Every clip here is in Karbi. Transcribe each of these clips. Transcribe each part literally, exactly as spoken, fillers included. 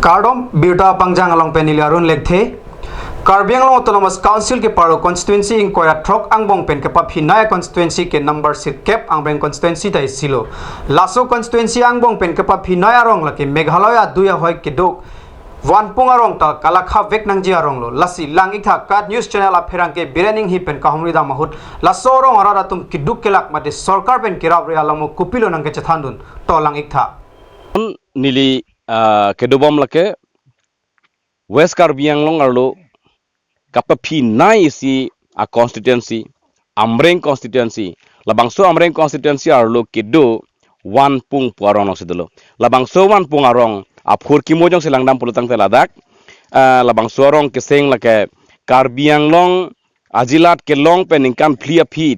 Kardom, birta pangjang along pen neli Arun Lekthe. Karbi Anglong Autonomous Council keparlo constituency ingkoi ra throk angbong pen kepaphi nai constituency ke number sirkep Amreng constituency ta isi lo. Laso constituency angbong pen kepaphi nai arong lake Meghalaya adui ahoi kedo Vanpung arong ta kalakha vek nangji arong lo. Lasi lang-iktha KAT News Channel apherangke Biren Enghi pen kahumri dam ahut, laso arong arat atum keduk kelak mate sorkar pen kerap re alam kopilo nangkechethandun, to lang-iktha. Neli, ah, kedobom lake West Karbi Anglong arlo kapaphi nai isi a constituency, Amreng constituency. Labangso Amreng constituency arlo kedo Vanpung pu arong alongsi dolo. Labangso Vanpung arong aphurkimo jongsi langdam pulotangte ladak, ah, labangso arong keseng lake Karbi Anglong ajilat kelong pen ningkan phli aphi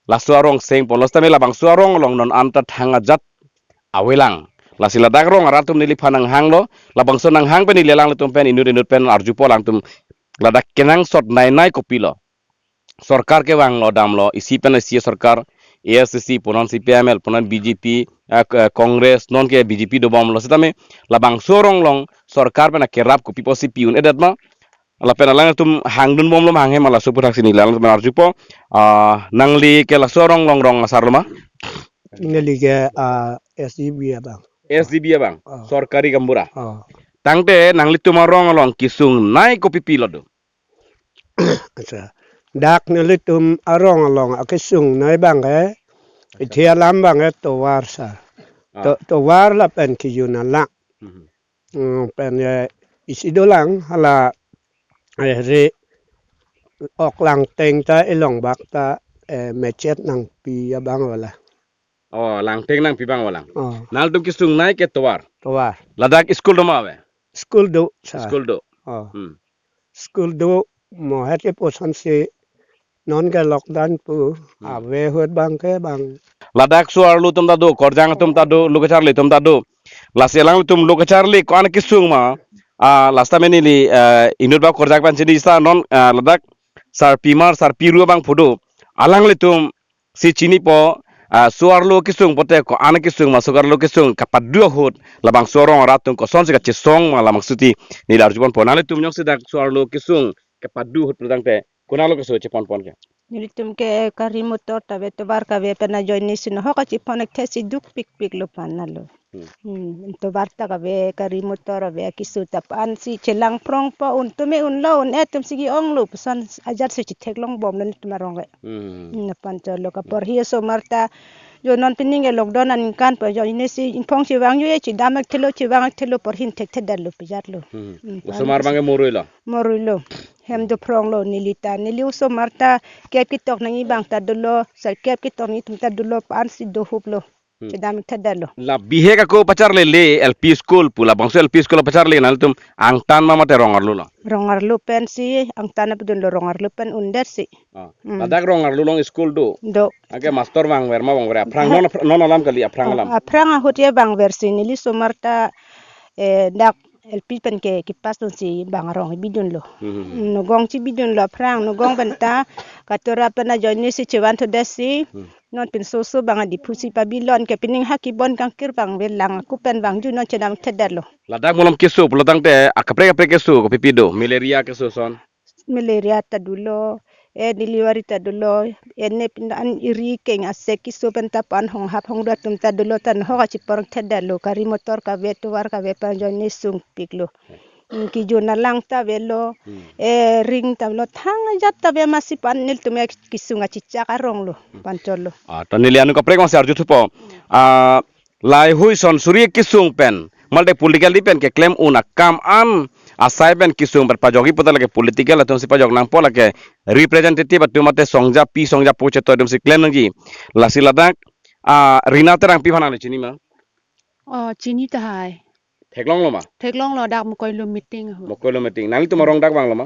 laso arong seng ponlo setame labangso arong along non anta thang ajat avelang. Lasi ladak arong arat atum neliphan nanghanglo, labangso nanghang pen neli alanglitum pen inut inut pen arjupo alangtum ladak kenangsot nai nai kopilo. Sorkar kevanglo damlo, isi pen isi sorkar, A S D C punon C P I M L, punon B J P, eh, k-, Congress, non ke B J P dobomlo setame labangso arong along sorkar pen akerap kopi pusi pi un-edet ma, lapen alangtum hangdunbomlo ma hanghe ma laso aputhaksi neli alanglitum arjupo. Ah, nangli ke laso arong along rong asar lo ma? Neli ke, ah, S D B abang. S D B abang. Oh. Sorkari gaonbura. Oh. Tangte nanglitum arong along kesung nai kopi pilo do? Accha. Dak nelitum arong along akesung nai abang ke, ithi alam abang ke tovar sa. Ah. To-, tovar lapen kejun alang. Mhm. Hmm, pen, eh, isi dolang hala, eh, re ok langteng ta ilong bak ta, eh, mechet nangpi abang wala. Oh, langteng nangpi abang walang. Oh. Nangtum kesung nai ke tovar. Tovar. Ladak school do ma ave? School do sa. School do. Oh. Hmm. School do mo het ke puson si non ke lockdown pu, hmm, ave ahut abang ke bang. Ladak so-arlo atum ta do, korjang atum ta do, lo kacharli atum ta do. Lasi alangtum lo kacharli ko-an kesung ma, ah, last time neli, eh, inut ba korjang pen chini sa non, ah, ladak sarpimar, sarpiru abang phu do. Alanglitum si chinipo, ah, so-arlo kesung pote ko-an kesung ma so-arlo kesung kapadu ahut labangso arong arat atum kosonsi kachesong ma labangso ti neli arjuponpo. Nanglitum jongsi dak so-arlo kesung kapadu ahut pulotangte konatlo keso cheponpon ke? Nelitum ke gari motor ta ave, tovar kave pen ajoine si nohok kachepon-ekthe si dukpikpik lo panalo. Hmm. Hmm, tovar ta kave, gari motor ave, keso ta pansi chelang prongpo, un tumi unlo, un-e atum si ke-onglo, puson ajat si chetheklongbomlo nelitum arong ke. Hmm. Hmm, lapuan chotlo kaporhi osomar ta, jo non pining ke lockdown aningkan pu ajoine si ingphong chevangji, chedam-ekthelo, chevang-ekthelo, porhin thekthedetlo, pejatlo. Hmm. Hmm, osomar abang ke moruilo? Moruilo. Hem do phronglo neli ta, neli osomar ta kep ketok nangji abang ta dolo, sirkep ketok nangji atum ta dolo, pansi dohuplo. Hmm. Chedam-ekthedetlo. La bihek ako pacharlele L P school pu, labangso L P school pacharle nangtum angtan ma mate rong arlo lo? Rong arlo pensi angtan apdunlo, rong arlo pen undetsi. Ah. Hmm. Ladak rong arlo along school do? Do. Anke master vangver ma vangver aphrang? Oh. Non aphr-, non alam kali aphrang, oh, alam? Aphrang ahut ke vangversi neli osomar ta, eh, dak L P pen ke kepass dunsi bang arong bidunlo. Hmm, hmm, hmm. Nogong chibidunlo aphrang, nogong pen ta katora pen ajoine si chevanthodetsi. Hmm. Non pinso oso abang adiphu si pabilo, anke pining ha kebon kangkir vangvelang, ako pen vangju non chedam-ekthedetlo. Ladak malom keso pulotangte akaprek kaprek keso kopipi do, malaria keso ason? Malaria ta dolo, eh, delivery ta dolo, eh, ne pin an iri keng asek keso pen ta pan honghap hongdo atum ta dolo, ta nohok kachepon-ekthedetlo, gari motor kave, tovar kave pen ajoine sungpiklo. Hmm, kejun alang ta avelo, hmm, eh, ring ta avelo, thang ajat ta ave, masi pan nelitum ke kesung achechak arong lo, hmm, pan chotlo. Ah, ta neli anut kaprek masi arjuthupo. Ah, lahai hui son suri kesung pen, malte political di pen keklem un akam an asai pen kesung pen pajokji puta lake political atum si pajok nangpo, lake representative atum mate songjapi songjapo chetoi atum si klem nangji. Lasi ladak, ah, Rina Terangpi aphan nangli chini ma? Oh, chini tahai. Theklonglo ma? Theklonglo, dak Mokoilum meeting ahut. Mokoilum meeting. Nanglitum arong dak vanglo ma?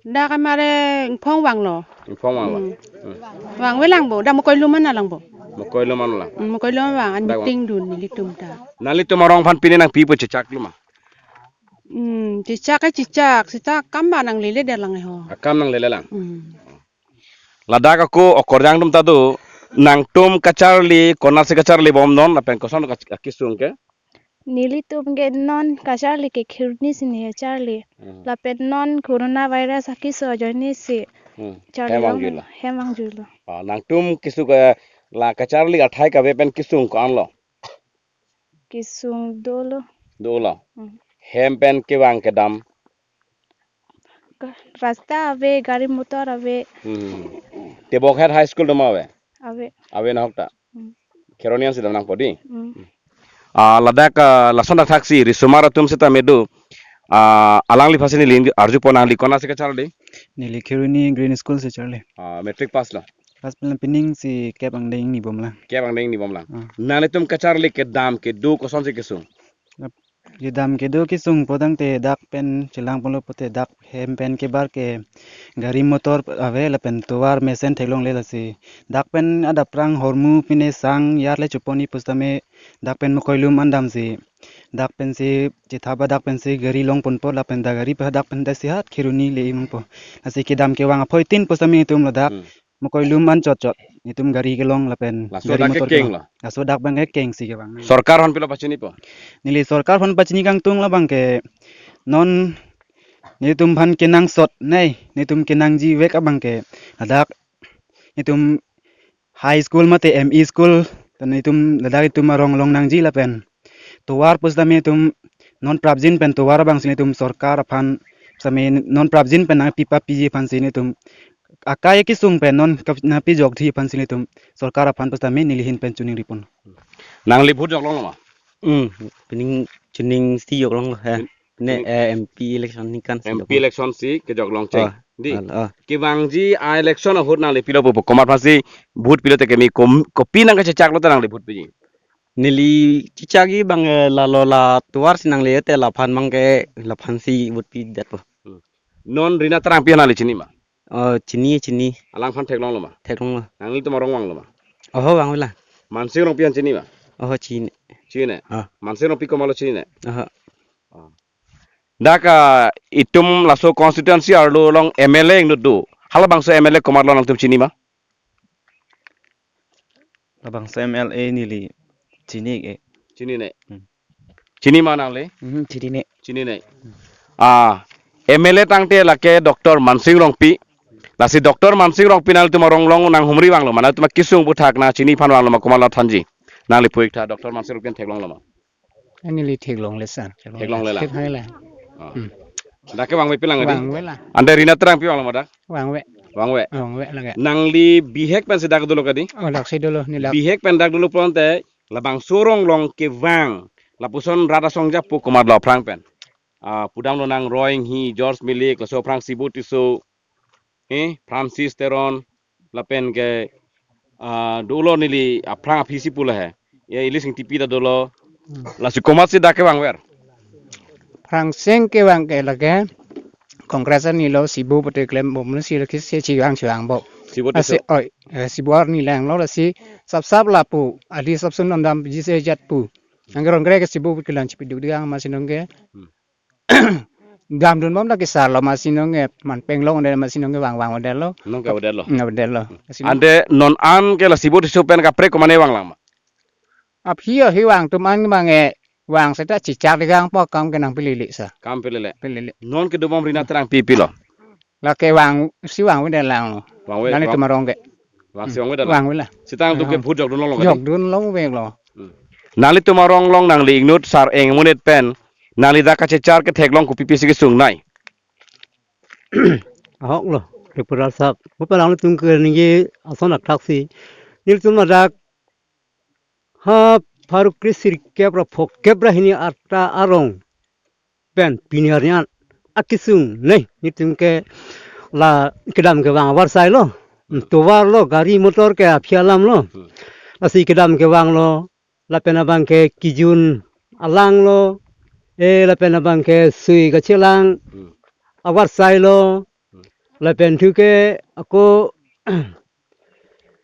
Dak amare ingphong vanglo. Ingphong vanglo. Hmm. Hmm. Vangvelang bo, dak Mokoilum an lang bo. Mokoilum an lang. Hmm, Mokoilum vang, an dak vang. Meeting dun nelitum ta. Nanglitum arong aphan pini nangpi pu chechaklo ma? Hmm, chechak ke chechak, seta akam ba nangleledet lang ho. Akam nanglelelang. Hmm. Ladak ako okorjang atum ta do, nangtum kacharli, konatsi kacharlibom non, lapen koson kach-, akesung ke? Nelitum ke non kacharli ke Kheroni si ne charli. Hmm. Lapen non coronavirus akeso ajoine si Hmm. charli Hem long vangjuilo. Hem vangjuilo. Ah, nangtum kesung ke la kacharli athai kave pen kesung ko-an lo? Kesung dolo. Dolo. Hmm. Hem pen kevang kedam. Ka-, rasta ave, gari motor ave. Hmm. Tebokhet High School doma ave? Ave. Ave nahok ta. Hmm. Kheroni an si dam nangpo di. Hmm. Ah, ladak, ah, lason athak si risomar atum seta medo. Ah, alangliphan si neli arjupon, nangli konat si kacharli? Neli Kheroni Green School si charli. Ah, matric pass lo? Pass pen pining si kep angdeng ni bomlang. Kep angdeng ni bomlang. Ah. Nanglitum kacharli kedam kedo kosonsi kesung? Kedam kedo kesung po tangte dak pen chelang ponlo pote dak hem pen kebar ke gari motor ave lapen tovar mesen theklongle, lasi dak pen adap prang hormu pine sang yar le chuponi pusitame dak pen Mokoilum an damsi dak pensi chethap adak pensi gari longponpo lapen dak gari pa dak pen dasi hat Kheroni le impo. Lasi kedam kevang aphoitin pusitame itum ladak Hmm. Mokoilum an chot chot. Itum gari kelong lapen Laso gari dak motor kekeng kelong. Lo? Laso dak abang kekeng si kevang. Sorkar aphan pilo pachinipo? Neli sorkar aphan pachini kangtung labang ke non nelitum aphan kenangsot nei, nelitum kenangjivek abang ke ladak itum high school mate M E school, dan itum ladak itum arong long nangji lapen tovar pusitame itum non prapjin pen tovar abang si nelitum sorkar aphan sitame non prapjin pen nangpipa piji aphan si nelitum akai kesung pen non kap-, nangpijokji aphan si nelitum sorkar aphan pusitame neli ahin pen choningripon. Nangli vote joklonglo ma? Hmm, pining choning si joklonglo he. Pin-, Ne, pin- eh, M P election ningkan si M P joklong. Election si kejoklong cheng. Oh, di. Al-, oh. Kevangji a-election ahut nangli pilo pupo, komat aphansi vote pilo te kemi kom-, kopi nangkachechaklo ta nangli vote piji? Neli chechakji abang, eh, lalo la tovar si nangle te laphan abang ke laphan si vote pidetpo. Hmm. Non Rina Terangpi nangli chini ma? Oh, chini, chini. Alangphan theklonglo ma? Theklonglo. Nanglitum arong vanglo ma? Oho, vangvela. Mansing Rongpi an chini ma? Oho, chini. Chini ne? Ah. Mansing Rongpi komatlo chini ne? Oho. Ah. Dak, ah, itum laso constituency arlo along M L A ingno do. Halabangso M L A komatlo nangtum chini ma? Labangso M L A neli chini ke. Chini ne? Hmm. Chini ma nangli? Hmm, chini ne. Chini ne. Ah, M L A tangte lake Doctor Mansing Rongpi. Lasi Doctor Mansing Rongpi nangtum arong along nanghumri vanglo ma, nangtum akesung aphuthak nangchiniphan vanglo ma, komatlo thanji? Nangli pu-ik tha, Doctor Mansing Rongpi an theklonglo ma? Neli theklongle sir. Theklongle la. Theklongle. Ah. Hmm. Dak ke vangve pilang di? Vangvela. Ante Rina Terangpi vanglo ma dak? Vangve. Vangve. Vangve lake. Nangli bihek pensi dak dolo kadi? Oh, dak si dolo neli dak. Bihek pen dak dolo pulote labangso arong along kevang lapuson rat asong japo komatlo aphrang pen? Ah, pudamlo nang Roy Enghi, George Milik, laso aphrang Sibu Tisso, eh, Francis Teron, lapen ke, ah, dolo neli aphrang aphi si pulo he. Ya, Elis Engtipi ta dolo. Hmm. Lasi komatsi dak kevangver? Aphrangsi kevang ke lake Congress arni lo Sibu pute klembom si lake si chevang chevangpo. Sibu Tisso. Lasi, oi, eh, Sibu arni langlo lasi sapsap lapu, adi sapsun andam ji se jat pu. Nang rong kre ke Sibu kelang chipiduk digang masi nong ke. Hmm. Damdunbom lake sar lo masi nong ke, man penglong de masi nong ke vangvang de lo. Nong ke de lo. Nong de lo. Lasi nong Ante non an ke la Sibu Tisso pen kaprek komane vanglang ma? Aphi ahi vang atum an abang ke vang seta chechak digangpo, kam ke nangpilele sir. Kam pilele. Pilele. Non kedobom Rina Terangpi pilo? Lake vangsi vangve de langlo. Vangve, Nangli vang- tum arong ke. Vangsi vangve de lang. Vangvela. Seta nangtum ke Ah. vote jokdun longlo kadi? Jokdun longvelo. Hmm. Nanglitum arong along nangli ingnut sar-eng amonit pen nangli dak kachechar ketheklong kopi pisi kesung nai? Ahok lo, reporter sahab. Mo palang tum ke ningje ason athak si. Nelitum ladak ha pharo kre sirkep ra phokep ra hini arta arong pen pini arni an akesung nei, nelitum ke la kedam kevang avarsai lo. Hmm. Tovar lo, gari motor ke aphi alam lo. Hmm. Lasi kedam kevang lo, lapen abang ke kejun alang lo, eh, lapen abang ke sui kachelang Hmm. avarsai lo. Hmm. Lapen thu ke ako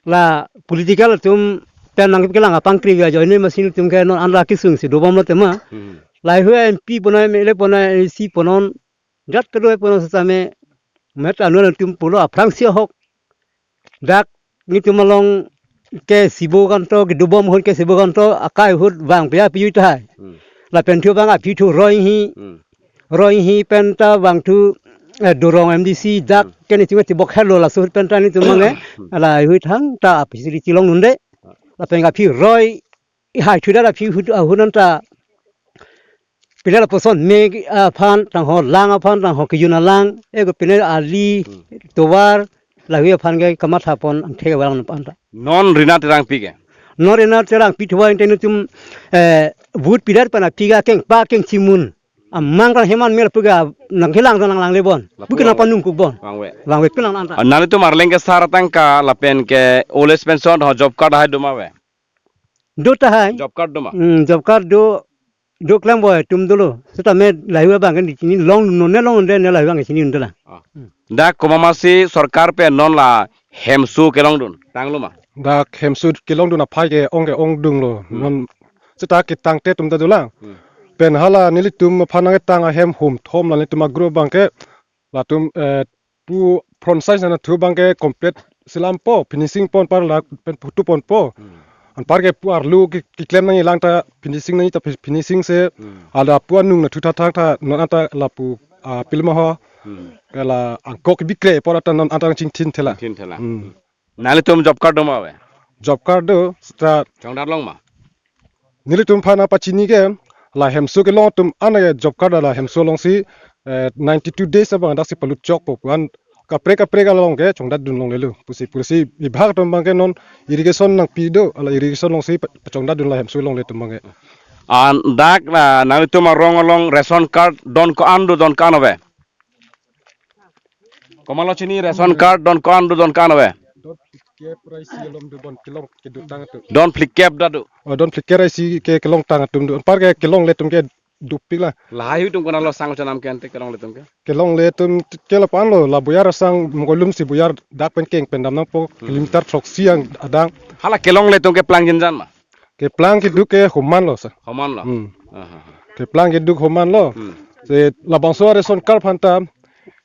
la political atum pen nangkelang apangkri ajoine masi nelitum ke non an ra kesung si dobom lo tema. Hmm. Lahai hui M P ponai, M L A ponai, M A C ponon, jat kedoi ponon setame met anu atum pulo aphrangsi ahok. Dak nelitum along ke Sibu kanto, kedobom ahut ke Sibu kanto akai ahut vangpia piyut tahai. Hmm. Lapen thu abang aphi thu roi hi. Hmm. Roi hi pen ta bang thu, eh, Durong M D C dak Hmm. ke nitum ti bok helo laso pen ta nitum abang, eh. Hmm. Lahai hui thangta aphi siri chilong nunde. Lapen aphi roi hai thu dak aphi hu, ahut anta. Pine lapuson me aphan tangho lang aphan tangho kejun alang. Ego pine ali Hmm. tovar lahai aphan ke kamatha pon angthek alang aphan ta. Non Rina Terangpi ke. Non Rina Terangpi thuwa inte nitum, eh, vote pidet pen aphi ke kengpa kengchimun. Amang kan heman mel puga nangkelang nang lang lebon. Lapu Bukan apa nungkuk bon. Vangve. Vangve kunang anta. Ah, nanglitum Arleng ke sar tangka lapen ke old age pension ho job card hai do ma ave? Do tahai. Job card do ma? Hmm, job card do, do klem boy tum dolo. Seta me lahai abang kan di chini long no ne long de ne lahai abang chini undela. Ah. Hmm. Dak komat masi sorkar pen non la hemso kelongdun. Tanglo ma? Dak hemso kelongdun aphai ke ong ke ongdunglo. Hmm. Non seta ketangte tum ta dolang. Hmm. Pen hala nelitum aphan nangtang ahem hum thom la nelitum agro abang ke latum, eh, pu front side na thu abang ke complete selampo finishing pon par la pen putu ponpo. Hmm. Anpar ke pu arlo ke keklem nangji lang ta finishing nangji ta fi-, finishing se Hmm. ada pu anung na thu tha thang tha non anta lapu, ah, pilma ho. Hmm. Ke la angkok bikre por ata non anta chingthin thela. Chingthin thela. Hmm. Nanglitum job card do ma ave? Job card do seta Chongdat long ma? Nelitum aphan apachini ke la hemso kelong atum an ke job card la hemso alongsi, eh, ninety two days abang daksi palut chokpo pu an kaprek kaprek along ke chongdatdun longlelo pusi pusi bibhag atum abang ke non irrigation nangpi do, ala irrigation alongsi pa-, pachongdatdun la hemso longle atum abang ke. An dak la nanglitum arong along ration card don ko-an do don ko-an ave? Komatlo chini ration card don ko-an do don ko-an ave? Don phlikep raisi alom do bon kelong kedo tang atum. Don phlikep dak do. Oh, don phlikep raisi ke kelong tang atum do. Anpar ke kelongle atum ke dopik la. Lahai atum konatlo sang chonam ke ante kelongle atum ke? Kelongle atum ke lapu-an lo, la boyar asang mongolum si boyar dak pen keng pen dam nangpo Hmm. kilometer throksi ang adang. Hala kelongle atum keplang jenjan ma? Keplang keduk ke homan lo sa. Homan lo? Hmm. Aha. Keplang keduk homan lo. Hmm. Se labangso ration card aphan ta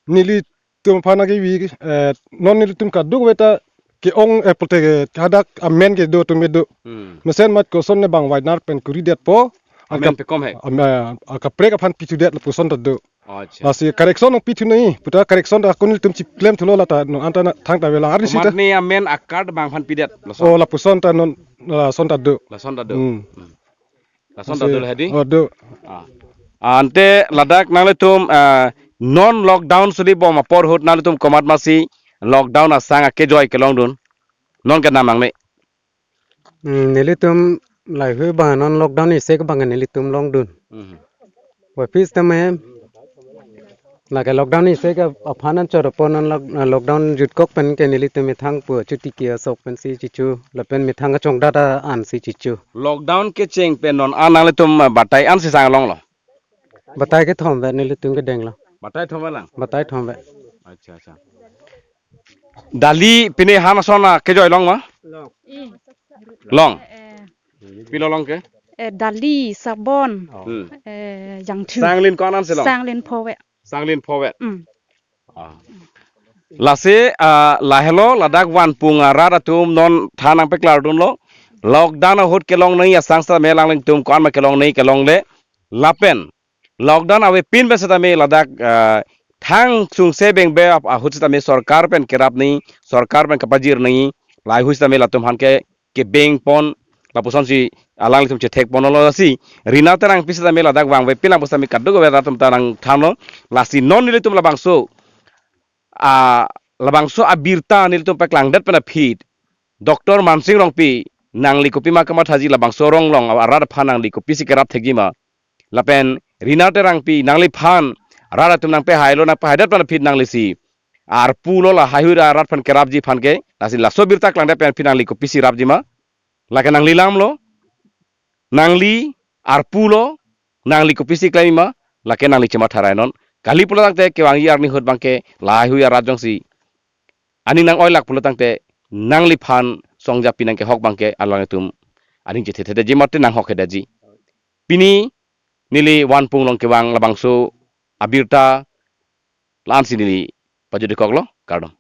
nelitum aphan nangkevi, eh, non nelitum kaduk ave ta ke-ong, eh, pulote ke hadak amen kedo atum kedo. Hmm. Mesen mat koson ne bang wainar pen kuri detpo. Amen Angkap-, pekom he? Am-, eh, akaprek aphan pithudet lapuson ta do. Acha. Lasi correction nangpithu nai. Puta correction ta akun nelitum chip klem thulo la ta non anta na thangta avelang arnisi ta. Komatne amen a-card bang aphan pidet lason? Oh, lapuson ta non lason ta do. Lason ta do. Hmm. Hmm. Lason ta Lasi, do hedi? Oh, do. Ah. Ante ladak nanglitum, ah, non lockdown suli bom apor ahut nanglitum komat masi lockdown asang akejoi kelongdun. Non ke nam nangme. Hmm, nelitum lahai abang non lockdown isi ke abang nelitum longdun. Mhm. Office tame lake lockdown isi ke aphan anchot apor non lock-, lockdown jutkok pen ke nelitum methang pu chuti ke asok pensi chichu lapen methang kachongdat ansi chichu. Lockdown kecheng pen non an nanglitum, ah, batai ansi sang longlo? Batai kethom ave nelitum kedenglo. Batai thom ave lang? Batai thom ave. Acha, acha. Dali pine han ason akejoi long ma? Long. Long. Eh, eh. Pilo long ke? Eh, dali, sabon, Hmm. eh, jangthu. Sanglin ko-an ansi long? Sanglin pho ave. Sanglin pho ave. Hmm. Ah. Lasi, ah, lahelo ladak vanpung arat atum non than nangpeklardunlo. Lockdown ahut kelong nangji asang setame alanglitum ko-an ma kelong nangji kelongle. Lapen lockdown avepin pen setame ladak, ah, thang sungse bengbe ap-, ahut setame sorkar pen kerap nangji, sorkar pen kapajir nangji, lahai hui setame latum aphan ke kebeng pon, lapusonsi alanglitum chethek ponlo lasi. Rina Terangpi setame ladak vangvepin lapu setame kaduk ave atum ta nangthanlo, lasi non nelitum labangso, ah, labangso abirta nelitum paklangdet pen aphi Doctor Mansing Rongpi, nangli kopima kamathaji labangso arong along arat aphan nangli kopisi kerap thekji ma? Lapen Rina Terangpi, nangliphan rat atum nangpehailo, nangpehaidet pen aphi nanglisi arpu lo lahai hui arat aphan kerapji aphan ke, lasi laso birta klangdet pen aphi nangli kopisi rapji ma? Lake nangli lamlo, nangli arpu lo, nangli kopisi klem ma? Lake nangli chematha ra non. Kali pulo tangte kevangji arni ahut abang ke lahai hui arat jongsi aning nang-oilak pulo tangte nangliphan songja pinang kehok abang ke alanglitum aning chethethedetji mate nanghokthedetji. Pini neli vanpung along kevang labangso abirta la-ansi neli pajudikoklo, kardom.